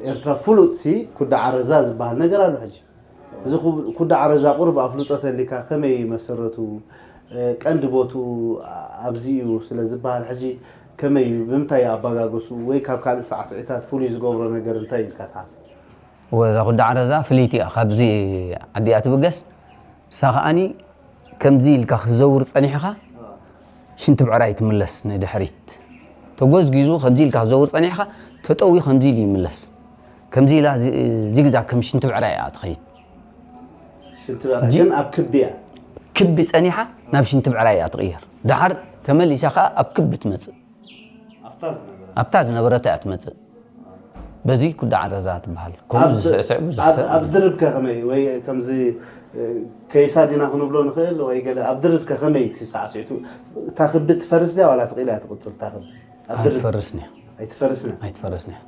ኤርትራ ፍሉጥ ሲ ኩዳ ዓረዛ ዝበሃል ነገር ኣሎ። ሕጂ እዚ ኩ- ኩዳ ዓረዛ ቁሩብ ኣፍልጦ ተሊካ ከመይ መሰረቱ፣ እ፣ ቀንዲ ቦቱ ኣብዚ እዩ ስለ ዝበሃል፣ ሕጂ ከመይ እዩ፣ ብምንታይ እዩ ኣባጋገሱ ወይ ካብ ካልእ ሳዕስዒታት ፍሉይ ዝገብሮ ነገር እንታይ ኢልካ ትሓስብ? ወዛ ኩዳ ዓረዛ ፍልይቲ እያ፣ ካብዚ ዓዲ እያ ትብገስ። ንሳ ከዓኒ ከምዚ ኢልካ ክትዘውር ጸኒሕኻ ሽንቲ ብዕራይ ትምለስ ንድሕሪት። ተጎዝጊዙ ከምዚ ኢልካ ክትዘውር ጸኒሕኻ ተጠውዩ ከምዚ ኢሉ ይምለስ። ከምዚ ኢላ ዚ- ዚግዛግ ከም ሽንቲ ብዕራይ እያ ትኸይድ። ሽንቲ ብዕራይ ግን ኣብ ክቢ እያ። ክቢ ጸኒሓ ናብ ሽንቲ ብዕራይ እያ ትቕየር። ደሓር ተመሊሳ ከኣ ኣብ ክቢ ትመጽእ። ኣብታ ዝነበረት እያ ትመጽእ። በዚ ኩዳ ዓረዛ ትበሃል። ከምኡ ዝስዕስዕ ብዙሕ ሰብ ኣብ ድርብ ከ ከመይ ወይ ከምዚ፣ እ፣ ከይሳ ዲና ክንብሎ ንኽእል ወይ ገለ ኣብ ድርብ ከ ከመይ እቲ ሳዕስዒቱ? እታ ክቢ ትፈርስ ድያ ዋላ ስቕ ኢላ እያ ትቕጽል እታ ክቢ? ኣብ ድርብ ኣይትፈርስን እያ። ኣይትፈርስን እያ። ኣይትፈርስን እያ።